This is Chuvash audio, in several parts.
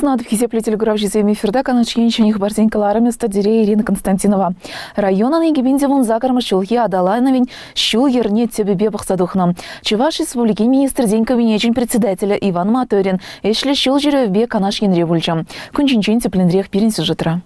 Сывлӑх сунатӑп, хисеплӗ телекуравҫӑсем. Эфирта Канаш ен ҫӗнӗ хыпарсен кӑларӑмӗ студире Ирина Константинова. Районӑн 2018 ҫулхи аталанӑвӗн ҫул-йӗрне тӗпӗпе пӑхса тухнӑ. Чӑваш Республикин Министрсен Кабинечӗн председателӗ Иван Моторин ӗҫлӗ ҫул ҫӳревпе Канаш енре пулчӗ. Кун ҫинчен тӗплӗнрех пирӗн сюжетра.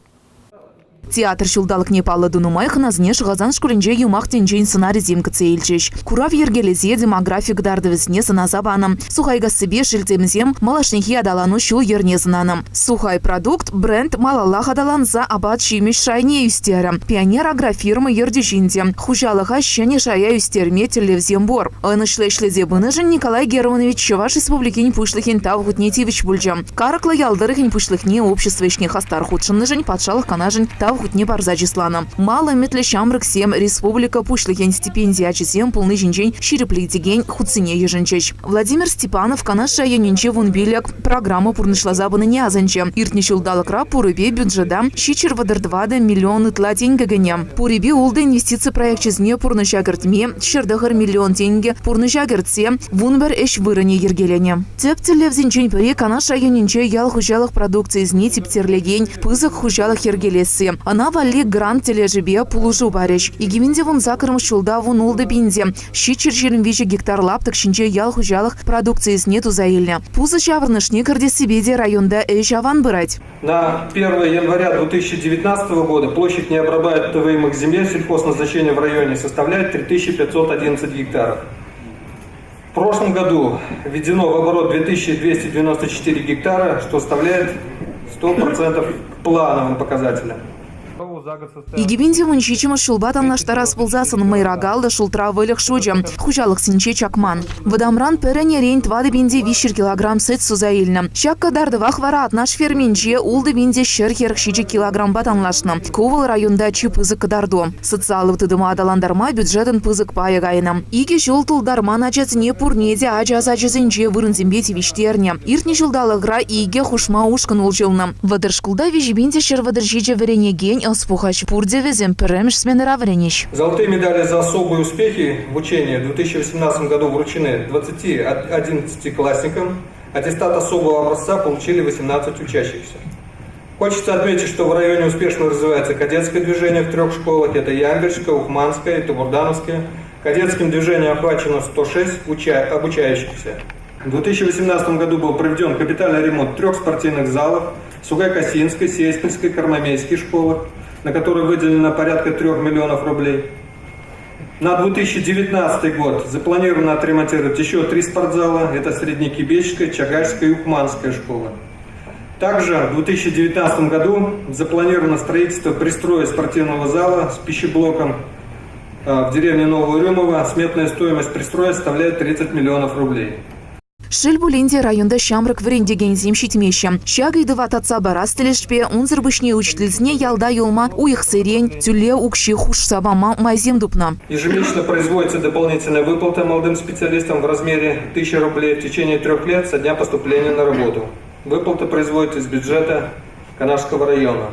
Театр ҫулталӑкне паллӑ тунӑ май хӑнасене Шӑхасан шкулӗнче юмах тӗнчин сӑнарӗсем кӗтсе илчӗҫ. Курав йӗркелесе демографи кӑтартӑвӗсене сӑнаса панӑ. Сухайкассипе Шелтемсем малашнехи аталану ҫул-йӗрне сӑнанӑ. Сухай продукт бренд малаллах аталанса апат-ҫимӗҫ шайне ӳстерӗ. Пионер агрофирма ертӳҫин те хуҫалӑха ҫӗнӗ шая ӳстерме тӗллевсем пур. Ӑнӑҫлӑ ӗҫлесе пынӑшӑн Николай Германович Чӑваш Республикин Пуҫлӑхӗн Тав хутне тивӗҫ пулчӗ. Карӑклӑ ял тӑрӑхӗн пуҫлӑхне общество ӗҫне хастар хутшӑннӑшӑн Патшалӑх Канашӗн Тав хутне парса чысланӑ. Мал ӗмӗтлӗ ҫамрӑксем республика Пуҫлӑхӗн стипендиачӗсем пулни ҫинчен ҫирӗплетекен хутсене йышӑнчӗҫ. Владимир Степанов Канаш районӗнче 15 программа пурнӑҫласа пынине асӑнчӗ. Иртнӗ ҫулталӑкра пурӗпе бюджета 734 миллион ытла тенкӗ кӗнӗ. Пурӗпе ултӑ инвестици проекчӗсене пурнӑҫа кӗртме 109 миллион тенкӗ пурнӑҫа кӗртсе 11 ӗҫ вырӑнӗ йӗркеленӗ. Тӗп тӗллевсенчен пӗри Канаш районӗнче ял хуҫалӑх продукцийӗсене типтерлекен пысӑк хуҫалӑх йӗркелесси. Ӑна валли грант тӗлӗшӗпе пулӑшу парӗҫ. 2018 ҫулта 16 пин те 723 гектар лаптӑк ҫинче ял хуҫалӑх продукцийӗсене туса илнӗ. Пусӑ ҫаврӑнӑшне кӗртессипе те районта ӗҫ аван пырать. На 1 января 2019 года площадь необрабатываемых земель сельхозназначения в районе составляет 3511 гектаров. В прошлом году введено в оборот 2294 гектара, что составляет 100% к плановым показателям. 2017 ҫулпа танлаштарас пулсассӑн мӑйракаллӑ шултра выльӑх шучӗ хуҫалӑхсенче чакман. Вӑтамран пӗр ӗнерен 4 300 килограмм сӗт суса илнӗ. Ҫак кӑтартӑвах вара Атнаш ферминче 6 147 килогрампа танлашнӑ. Ку вӑл районта чи пысӑк кӑтарту. Социаллӑ тытӑма аталантарма бюджетӑн пысӑк пайӗ кайнӑ. Икӗ ҫул тултарман ачасене пурне те ача сачӗсенче вырӑнсемпе тивӗҫтернӗ. Иртнӗ ҫулталӑкра икӗ хушма ушкӑн уҫӑлнӑ. Вӑтӑр шкулта 3137 вӗренекен ӑс пухать. Пурте вӗсем пӗрремӗш сменӑра вӗренӗҫ. Золотые медали за особые успехи в учении в 2018 году вручены 20 одиннадцатиклассникам. Аттестат особого образца получили 18 учащихся. Хочется отметить, что в районе успешно развивается кадетское движение в трех школах. Это Ямбельская, Ухманская и Табурдановская. Кадетским движением охвачено 106 обучающихся. В 2018 году был проведен капитальный ремонт трех спортивных залов Сугай-Косинской, Сеспельской, Кармамейской школах, на которые выделено порядка 3 миллионов рублей. На 2019 год запланировано отремонтировать еще три спортзала. Это Среднекибечская, Чагайская и Ухманская школа. Также в 2019 году запланировано строительство пристроя спортивного зала с пищеблоком в деревне Новое Урюмово. Сметная стоимость пристроя составляет 30 миллионов рублей. Шел пулин те, районта ҫамрӑк вӗрентекенсем ҫитмеҫҫӗ. Ҫак ыйтӑва татса парас тӗлӗшпе унсӑр пуҫне учительсене ялта юлма уйӑхсерен тӳлев укҫи хушса пама майсем тупнӑ. Ежемесячно производится дополнительная выплата молодым специалистам в размере 1000 рублей в течение 3 лет со дня поступления на работу. Выплата производится из бюджета Канашского района.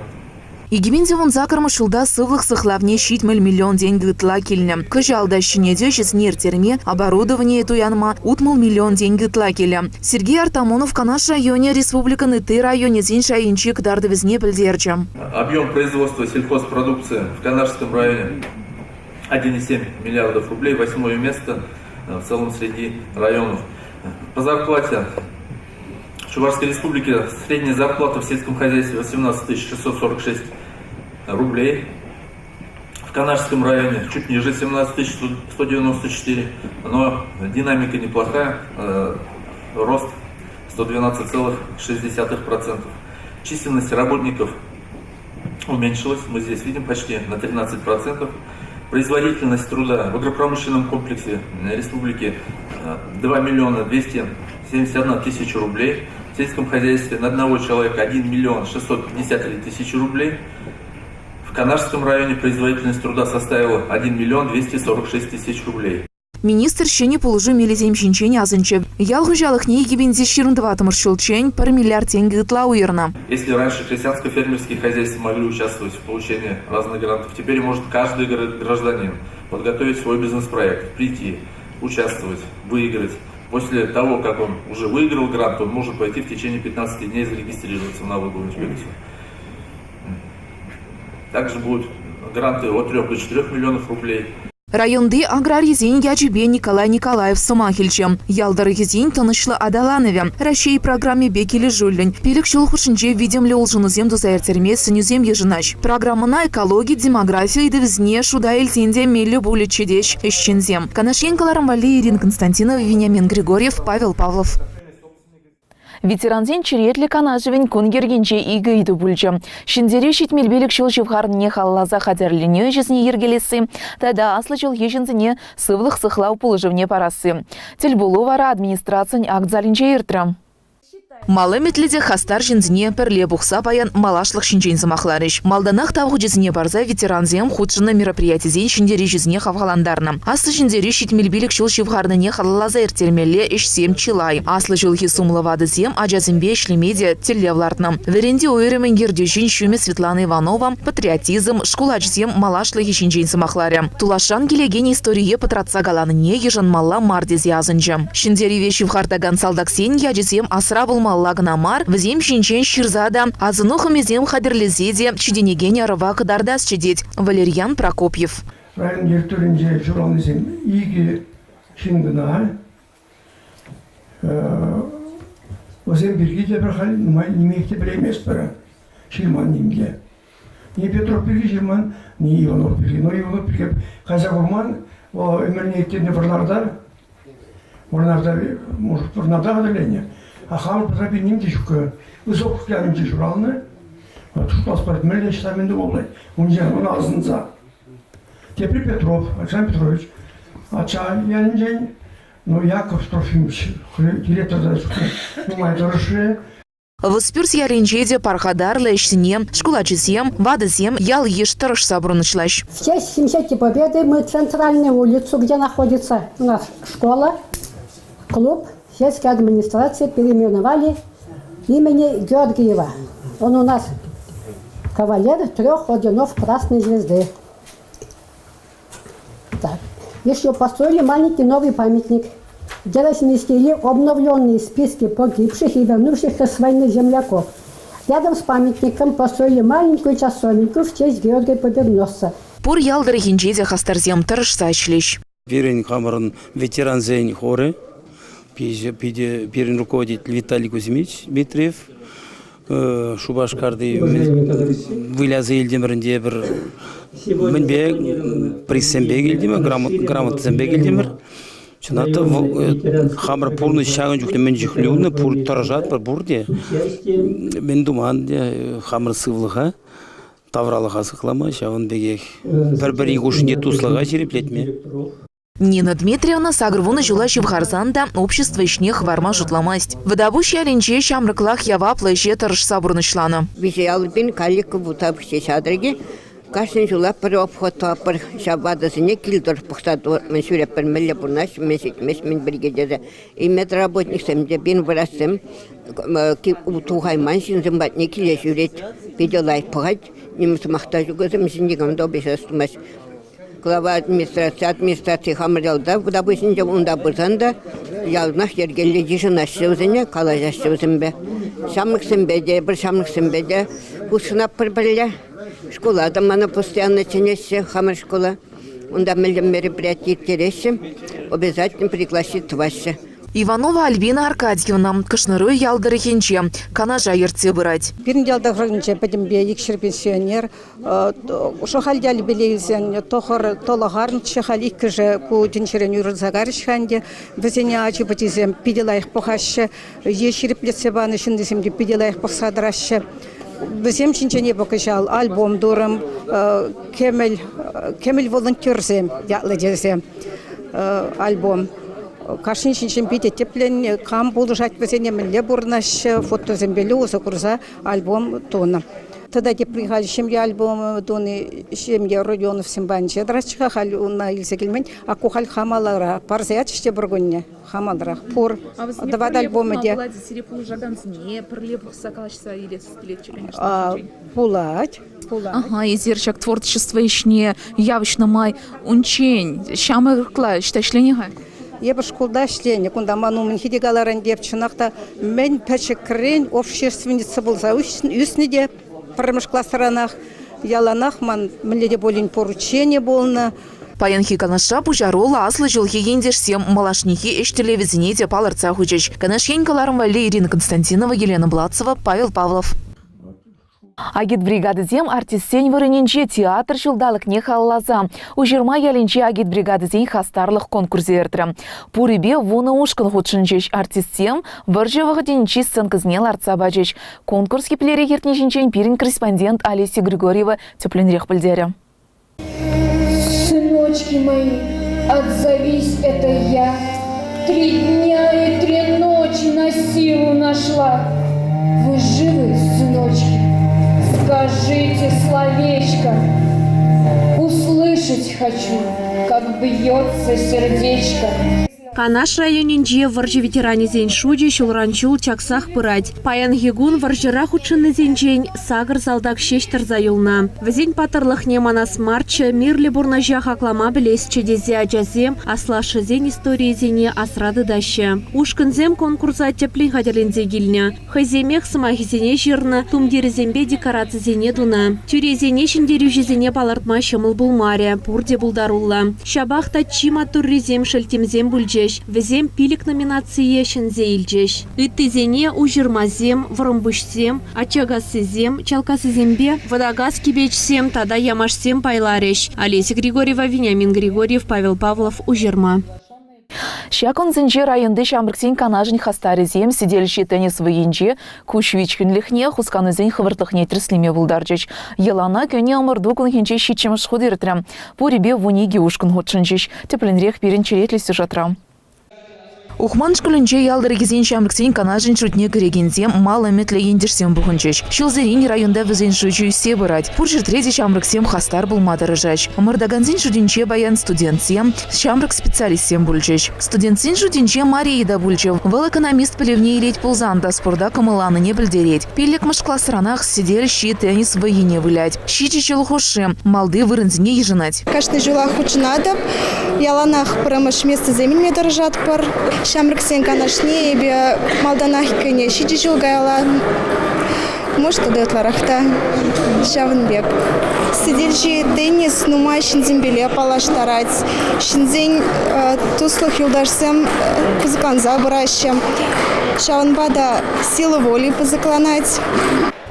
2018 ҫулта сывлӑх сыхлавне 70 миллион тенкӗ ытла килнӗ. Кӑҫал та ҫӗнетӳ ӗҫӗсене ирттерме, оборудование туянма 60 миллион тенкӗ ытла килӗ. Сергей Артамонов Канаш районӗ республикӑн ытти районӗсен шайӗнчи кӑтартӑвӗсене пӗлтерчӗ. Объем производства сельхозпродукции в Канашском районе 1,7 миллиардов рублей, восьмое место в целом среди районов. По зарплате в Чувашской Республике средняя зарплата в сельском хозяйстве 18 646 рублей. В Канашском районе чуть ниже 17 194, но динамика неплохая, рост 112,6%. Численность работников уменьшилась, мы здесь видим почти на 13%. Производительность труда в агропромышленном комплексе республики 2 миллиона 271 тысяча рублей. В сельском хозяйстве на одного человека 1 миллион 653 тысячи рублей. В Канашском районе производительность труда составила 1 миллион 246 тысяч рублей. Министр ҫӗнӗ пулӑшу мелӗсем ҫинчен асӑнчӗ. Ял хуҫалӑхне 2024 ҫулччен 1 миллиард тенкӗ ытла уйӑрнӑ. Если раньше крестьянско-фермерские хозяйства могли участвовать в получении разных грантов, теперь может каждый гражданин подготовить свой бизнес-проект, прийти, участвовать, выиграть. После того, как он уже выиграл грант, он может пойти в течение 15 дней зарегистрироваться в налоговую инспекцию. Также будут гранты от 3 до 4 миллионов рублей. Районти аграрисен ячӗпе Николай Николаев сӑмах илчӗ. Ял тӑрӑхӗсен тӑнӑҫлӑ аталанӑвӗ Раҫҫей программипе килӗшӳллӗн пилӗк ҫул хушшинче витӗмлӗ улшӑнусем туса ирттерме сӗнӳсем йышӑнаҫ. Программӑна экологи, демографи ыйтӑвӗсене шута илсен те меллӗ пулӗччӗ теҫ ӗҫченсем. Канаш ен кӑларӑм валли Ирина Константинова, Вениамин Григорьев, Павел Павлов. Ветерансен черетлӗ канашӗвӗн кун йӗркинче икӗ ыйту пулчӗ. Ҫӗнтерӳ 75 ҫул ҫывхарнине халалласа хатӗрленӳ ӗҫӗсене йӗркелесси тата аслӑ ҫулхи ҫынсене сывлӑх сыхлав пулӑшӑвне парасси. Тӗлпулу вара администрацин акт залӗнче иртрӗ. Мал ӗмӗтлӗ те хастар ҫынсене пӗрле пухса паян малашлӑх ҫинчен сӑмахларӗҫ. Малтанах тав хучӗсене парса ветерансем хутшӑннӑ мероприятисен ҫӗнтерӳҫисене хавхалантарнӑ. Аслӑ Ҫӗнтерӳ 75 ҫул ҫывхарнине халалласа ирттермелле ӗҫсем чылай. Аслӑ ҫулхи сумлӑ ватӑсем ачасемпе ӗҫлеме те тӗллев лартнӑ. Вӗрентӳ уйрӑмӗн ертӳҫин ҫумӗ Светлана Иванова патриотизм, шкул ачисем малашлӑхӗ ҫинчен сӑмахларӗ. Тулашран килекен историе пӑтратса каланине йышӑнмалла мар тесе асӑнчӗ. Ҫӗнтерӗве ҫывхартакан салтаксен ячӗсем асра пулмалла кӑна мар, вӗсем ҫинчен ҫырса та, асӑну хӑмисем хатӗрлесе те ҫитӗнекен ӑрӑва кӑтартасчӗ, тет Валерьян Прокопьев. Район территорийӗнче ҫуралнисем икӗ ҫын кӑна. Вӗсем пирки те пӗр халь нумай нимех те пӗлейместпӗр. Ҫырман ним те. Ни Петров пирки ҫырман, ни Иванов пирки. Но Иванов пирки кайса курман. Вӑл ӗмӗрне ирттернӗ Вӑрнарта. Вӑрнарта, может, Вӑрнарта хатӗрленӗ. А хамӑр патра ним те ҫук. Высоков ялӗнче ҫуралнӑ. Шутлас пулать, мӗнле ҫта мӗн тума пулать. Унчен ӑна асӑнса. Тепри Петров, Александр Петрович, Ачча ялӗнчен, ну, Яков Трофимович директорта чухне нумай тӑрӑшрӗ. Вӑспӳрт ялӗнче те пархатарлӑ ӗҫсене шкул ачисем, ватӑсем, ял-йыш тӑрӑшса пурнӑҫлаҫ. В честь 70 Победы мы центральную улицу, где находится у нас школа, клуб, сельская администрация переименовали имени Георгиева. Он у нас кавалер трех орденов Красной Звезды. Так. Еще построили маленький новый памятник, где разместили обновленные списки погибших и вернувшихся с войны земляков. Рядом с памятником построили маленькую часовеньку в честь Георгия Победоносца. Пур ял тӑрӑхӗнче те хастарсем тӑрӑшса ӗҫлӗҫ. Пирӗн хамӑрӑн ветерансен хорӗ, питӗ пирӗн руководитель Виталий Кузьмич Дмитриев, Шупашкарти выляса илтӗмӗр ӗнтӗ эпир мӗнпе призсемпе килтӗмӗр, грамотӑсемпе килтӗмӗр. Чӑнах та хамӑр пурнӑҫ ҫакӑн чухне мӗн чухлӗ юлнӑ, пур тӑрӑшатпӑр пурте. Мӗн туман хамӑр сывлӑха тавралӑха сыхлама, ҫавӑн пекех пӗр-пӗрин хушшинче туслӑха ҫирӗплетме. Нина Дмитриевна 80 ҫула ҫывхарсан та общество ӗҫне хӑварма шутламасть. Вӑтапуҫ ялӗнче ҫамрӑклах яваплӑ ӗҫе тӑрӑшса пурнӑҫланӑ. Виҫӗ ялпин каллика вута пӗҫсе ҫатрӑкӗ. Кашни ҫула пӗр обход тӑватпӑр. Ҫав ватӑсене кил тӑрӑх пӑхса мӗн ҫӳретпӗр, мӗнле пурӑнаҫҫӗ, мӗн ҫитмест, мӗн пирки тесе. И медработниксем те, пин врачсем тухайман ҫынсем патне киле ҫӳрет. Питӗ лайӑх пӑхать. Ним сӑмах та ҫук вӗсем никам та обижать тумасть. Глава администраци, администраци хамӑр ялта Вӑтапуҫӗнче унта пырсан та яланах йӗркеллӗ йышӑнаҫҫӗ вӗсене, калаҫаҫҫӗ вӗсемпе. Ҫамрӑксемпе те, пӗр ҫамрӑксемпе те хутшӑнатпӑр пӗрле. Шкула та мана постоянно чӗнеҫҫӗ, хамӑр шкула. Унта мӗнле мероприяти ирттереҫҫӗ, обязательно пригласить тӑваҫҫӗ. Иванова Альбина Аркадьевна Кӑшнаруй ял тӑрӑхӗнче Канаша ертсе пырать. Пирӗн ял тӑрӑхӗнче пӗтӗмпе 200 пенсионер. Шӑхаль ялӗпеле илсен тӑхӑр тӑлӑх халь иккӗшӗ ку тӗнчерен уйрӑлса карӗҫ-ха ӗнтӗ. Вӗсене ачи-пӑчисем питӗ лайӑх пӑхаҫҫӗ. Е ҫирӗплетсе панӑ ҫыннисем те питӗ лайӑх пӑхса тӑраҫҫӗ. Вӗсем ҫинчен эпӗ кӑҫал альбом турӑм, кӗмӗл, кӗмӗл волонтерсем ятлӑ тесе альбом. Кашни ҫинчен питӗ тӗплӗн, кам пулӑшать вӗсене, мӗнле пурӑнаҫҫӗ, фотосемпеле усӑ курса альбом тунӑ. Тата тепри халь ҫемье альбомӗ туни ҫемье Родионовсем патӗнче тӑратчӗ-ха, халь уна илсе килмен. А ку халь хамалара парса ячӗҫ те пӗр кунне. Хамаларах пур. Тӑват альбомӗ те. Сире пулӑшакансене пӗрле пӑхса калаҫса илес килетчӗ, конечно. Пулать. Пулать. Ага, эсир ҫак творчество ӗҫне явӑҫнӑ май унччен ҫамрӑкла ӑҫта ӗҫленӗ-ха? Эпӗ шкулта ӗҫленӗ. Кунта ман умӗнхи те каларӑн эп чӑнах та мӗн пӗчӗкрен общественница пулса ӳснӗ те пӗрремӗш класранах яланах ман мӗнле те пулин поручени пулнӑ. Паянхи канашра пуҫаруллӑ аслӑ ҫулхи ентешсем малашнехи ӗҫ тӗллевӗсене те палӑртса хучӗҫ. Канаш ен кӑларӑм валли Ирина Константинова, Елена Блацева, Павел Павлов. Агитбригадӑсем артистсен вырӑнӗнче театр ҫулталӑкне халалласа Уҫырма ялӗнчи агитбригадӑсен хастарлӑх конкурсӗ иртрӗ. Пурӗпе 10 ушкӑн хутшӑнчӗҫ артистсем, вӑрҫӑ вӑхӑтӗнчи сценкӑсене лартса пачӗҫ. Конкурс еплерех иртни ҫинчен пирӗн корреспондент Олеся Григорьева тӗплӗнрех пӗлтерӗ. Сыночки мои, отзовись, это я. Три дня и три ночи на силу нашла. Вы живы, сыночки? Скажите словечко. Услышать хочу, как бьется сердечко. Канаш районӗнче вӑрҫӑ ветеранӗсен шучӗ ҫулран-ҫул чаксах пырать. Паянхи кун вӑрҫӑра хутшӑннисенчен сакӑр салтак ҫеҫ тӑрса юлнӑ. Вӗсен паттӑрлӑхне манас марччӗ, мирлӗ пурнӑҫа хаклама пӗлесчӗ тесе ачасем аслашшӗсен историйӗсене асра тытаҫҫӗ. Ушкӑнсем конкурса тӗплӗн хатӗрленсе килнӗ. Хӑйсемех сӑмахӗсене ҫырнӑ, тумтирӗсемпе декорацисене тунӑ. Тӳресене ҫӗнтерӳҫӗсене палӑртма ҫӑмӑл пулмарӗ, пурте пултаруллӑ. Ҫапах та чи маттуррисем шелттемсем пулчӗҫ, вӗсем пилӗк номинацие ҫӗнсе илчӗҫ. Ыттисене Уҫырмасем, Вӑрӑмпуҫсем, Ачакассисем, Чалкассисемпе Вӑтакас Кипечсем тата Ямашсем пайларӗҫ. Олеся Григорьева, Вениамин Григорьев, Павел Павлов, Уҫырма. Ҫак кунсенче районти ҫамрӑксен канашӗн хастарӗсем сӗтел ҫи теннис вӑййинче куҫ вичкӗнлӗхне, хусканусен хӑвӑртлӑхне тӗрӗслеме пултарчӗҫ. Йӑлана кӗнӗ ӑмӑрту кунхинче ҫиччӗмӗш хут иртрӗ. Пурӗпе 12 ушкӑн хутшӑнчӗҫ. Тӗплӗнрех пирӗн черетлӗ сюжетра. Ухман шкулӗнче ял тӑрӑхӗсен ҫамрӑксен канашӗн шутне кӗрекенсем мал ӗмӗтлӗ ентешсем пухӑнчӗҫ. Ҫулсерен районта вӗсен шучӗ ӳссе пырать. Пур ҫӗртре те ҫамрӑксем хастар пулма тӑрӑшаҫ. Ӑмӑртакансен шутӗнче паян студентсем, Ҫамрӑк специалистсем пулчӗҫ. Студентсен шутӗнче Мария та пулчӗ. Вӑл экономист пӗлӗвне илет пулсан та спорта кӑмӑлланине пӗлтерет. Пиллӗкмӗш класранах сӗтел ҫи теннис вӑййине вылять. Ҫичӗ ҫул хушши малти вырӑнсене йышӑнать. Кашни ҫулах хутшӑнатӑп. Яланах пӗрремӗш местӑсем илме тӑрӑшатпӑр. Ҫамрӑксен канашне эпӗ малтанах кӗнӗ. Ҫичӗ ҫул каялла Может, тата ытларах та ҫавӑн пек. Сӗтелҫи теннис нумай ҫынсемпеле паллаштарать. Ҫынсен туслӑх юлташсем пысӑкланса пыраҫҫӗ. Ҫавӑнпа та сила воли пысӑкланать.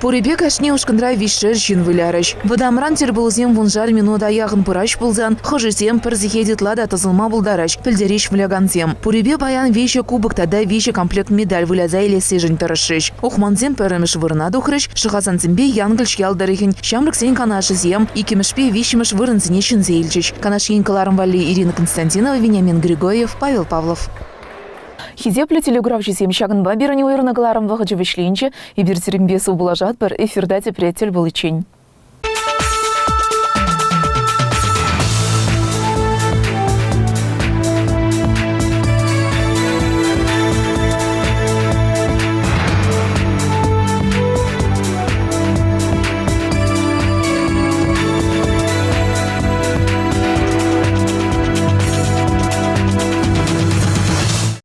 Пурӗпе кашни ушкӑнра виҫшер ҫын вылярӗҫ. Вӑтамран тӗл пулусем вуншар минута яхӑн пыраҫ пулсан, хӑшӗсем пӗр сехет ытла та тӑсӑлма пултараҫ, пӗлтереҫ вылякансем. Пурӗпе паян виҫӗ кубок тата виҫӗ комплект медаль выляса илессишӗн тӑрӑшрӗҫ. Ухмансем пӗрремӗш вырӑна тухрӗҫ, Шӑхасансемпе Янкӑлч ял тӑрӑхӗн ҫамрӑксен канашӗсем иккӗмӗшпе виҫҫӗмӗш вырӑнсене ҫӗнсе илчӗҫ. Канаш ен кӑларӑм валли Ирина Константинова, Вениамин Григорьев, Павел Павлов. Хисеплӗ телекуравҫӑсем, ҫакӑнпа пирӗн уйӑрнӑ кӑларӑм вӑхӑчӗ вӗҫленчӗ. Эпир сирӗнпе сывпуллашатпӑр, эфирта тепре тӗл пуличчен.